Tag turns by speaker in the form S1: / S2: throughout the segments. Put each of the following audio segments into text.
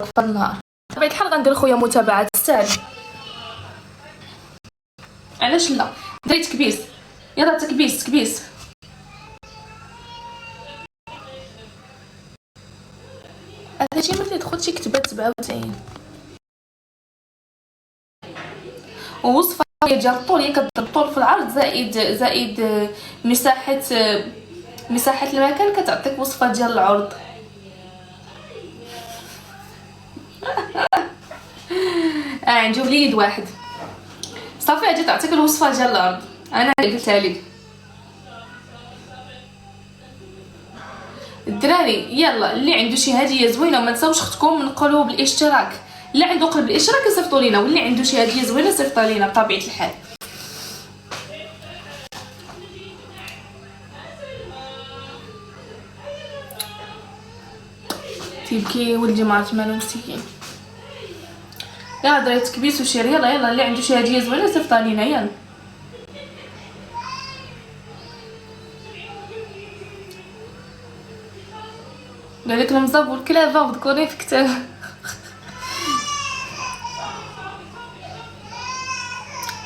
S1: في هذا النهار. بطبيعة الحال غندير خويا متابعه، تستاهل، علاش لا. دري تكبيس، يلا تكبيس تكبيس. هذا شي ملي دخلت شي كتبات 97. ووصفه ديال الطول هي كضرب طول في العرض زائد مساحة المكان، كتعطيك وصفه ديال العرض. عندي وليد واحد صافي، غادي تعطيك الوصفة ديال العرض، انا قلتها لك. الدراري يلا اللي عنده شي هديه زوينة، وما تنساوش اختكم من قلوب الاشتراك، اللي عنده قلب الاشتراك يصيفطوا لينا، واللي عنده شي هديه زوينة صيفطها لينا بطبيعة الحال. تيبكي ولدي ما عرفت مالو مسكين. يا دراري تكبيس و share، يلا يلا اللي عنده شي هديه زوينة صيفطها لينا يلا. قال لك المزاب والكلابه وذكرني في كتاب.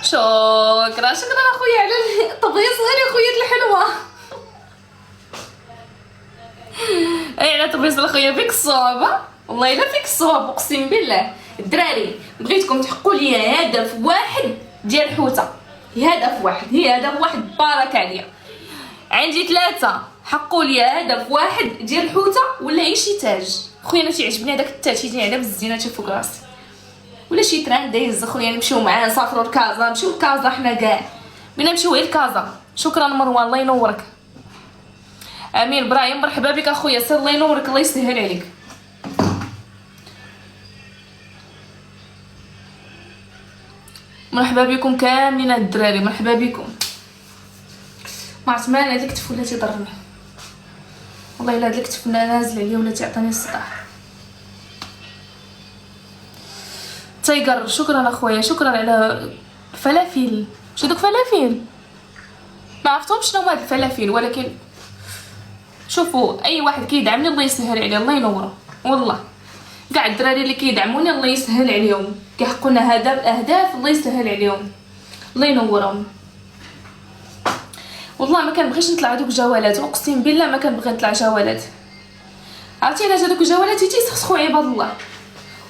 S1: شكرا شكرا اخويا على الطبيص غالي اخويا الحلوة. اي على طبيص اخويا فيك الصواب، والله الا فيك الصواب اقسم بالله. الدراري بغيتكم تحقوا لي هدف واحد ديال الحوته، هدف واحد، هي هدف واحد بارك عليا. عندي 3، حقوا لي هدف واحد ديال الحوته ولا اي شي تاج. خويا انا تيعجبني هذاك التاج، تيجيني على بالزينه فوق راسي، ولا شي train دايز خويا نمشيو معاه، نسافروا لكازا، نمشيو لكازا حنا كاع، بينا نمشيو غير لكازا. شكرا مروان الله ينورك. امين ابراهيم مرحبا بك اخويا، سير الله ينورك، الله يسهل عليك. مرحبا بكم كاملين الدراري، مرحبا بكم. ما عرفت مال هذيك التفوله تيضرني والله، الا هاد الكتف نازل عليا ولا تيعطيني الصداع. تايجر شكرا اخويا، شكرا على فلافل. شو دوك فلافل؟ ما عرفتهمش شنو هما هاد الفلافل، ولكن شوفوا اي واحد كيدعمني الله يسهل عليه، الله ينوره. والله كاع الدراري اللي كيدعموني الله يسهل عليهم، كيحقوا لنا هدف اهداف، الله يسهل عليهم، الله ينورهم. والله ما كنبغيش نطلع دوك جولات، اقسم بالله ما كنبغي نطلع جولات. عرفتي علاش هادوك الجولات تيسخسخوا عباد الله؟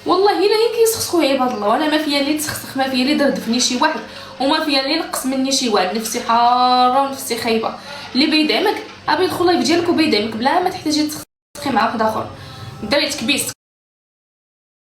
S1: والله الا هي كيسخسخوا عباد الله، وانا ما فيا اللي تسخسخ، ما فيا اللي دردفني شي واحد، وما فيا اللي نقص مني شي واحد. نفسي حارة ونفسي خايبة. اللي بيدعمك ابي يدخل live ديالك وبيدعمك بلا ما تحتاجي تسخسخي مع واحد اخر. الدراري تكبيس